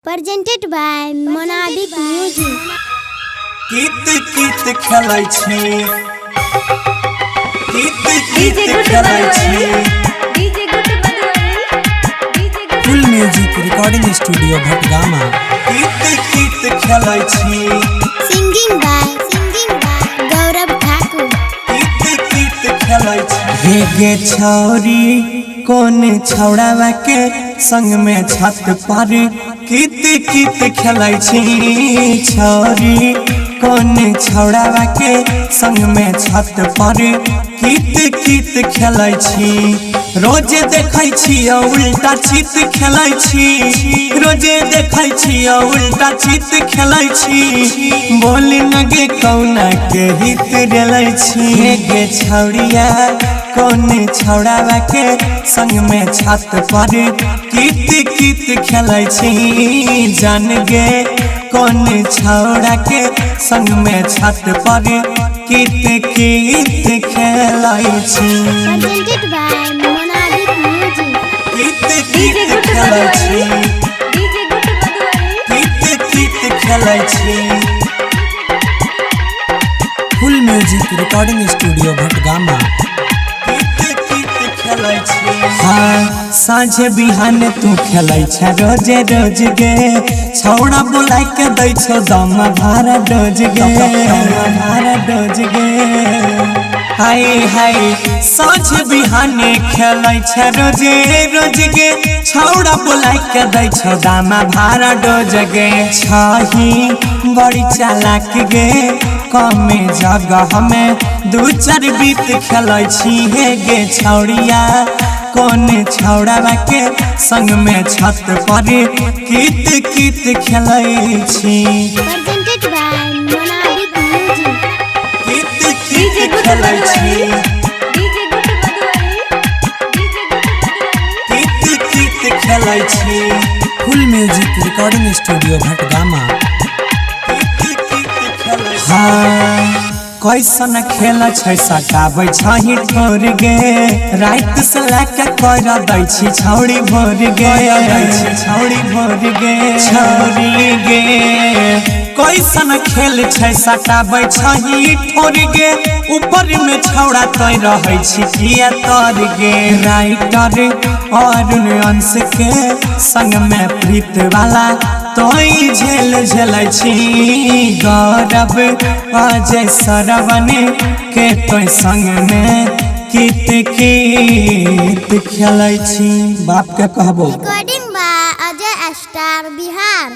Presented by Monadic Music. कित कित खेलै छी, कित डीजे कित गुड खेलै छी। Madhubani, DJ good Madhubani, DJ good full music recording studio Bhatgama. कित कित खेलै छी। Singing by Gaurav Thakur. कित कित खेलै छी। हे गे छौरी, कोन छौड़ावा के संग में छत पर कित कित खेलै छी? छौरी, कोन छौड़ावा के संग में छत पर कित कित खेलै छी? रोजे देखै छी उल्टा चित खेलै छी, रोजे देखै छी उल्टा चित खेलै छी। बोली नगे कौना के हित रेलै छी? हे गे छौड़िया, कोन छौड़ावा के संग में छत पर कित कित खेलै छी? जान गे, कोन छौड़ा के संग में छत पर कित कित खेलै छी? Presented by Monadic Music. कित डीजे कित गुड खेलै छी। मधुबनी, डीजे गुड मधुबनी, कित कित खेलै छी। फुल म्यूजिक रिकॉर्डिंग स्टूडियो भटगामा। कित कित खेलै छी। हाँ, साँझे बिहान तू खेलै छ रोजे रोज गे, छौड़ा बुलाइ के दै छौ दम भारा डोज गे, भारा डोज गे। हाय हाय, साँझ बिहाने खेलै छ रोजे रोज गे, छौड़ा बुलाइ के दै छौ दामा भारा डोज गे। छही बड़ी चालाक गे, कमे जगह में दू चार बीत खेलै छी। हे गे छौड़िया, कोन छौड़ावा के संग में छत पर कित कित खेलै छी? Presented by Monadic Music. कित डीजे कित गुड खेलै छी। Madhubani, DJ good Madhubani, DJ good Madhubani, कित कित खेलै छी। फुल म्यूजिक रिकॉर्डिंग स्टूडियो भटगामा। कित कित खेलै। हाँ, कैसन खेल छै सटाबै छही ठोर गे, राति से लए के कर दै छी छौड़ी भोर गे, दै छी छौड़ी भोर गे, छौड़ी गे। कैसन खेल छै सटाबै छही ठोर गे, ऊपर में छौड़ा तोय रहै छी किया तर गे? राइटर अरुण अंश के संग में प्रीत वाला तोय झेल झेलै छी। गौरव अजय सरवन के तोय संग में कित कित खेलै छी? बाप के कहबो। Recording by Ajay Star Bihar.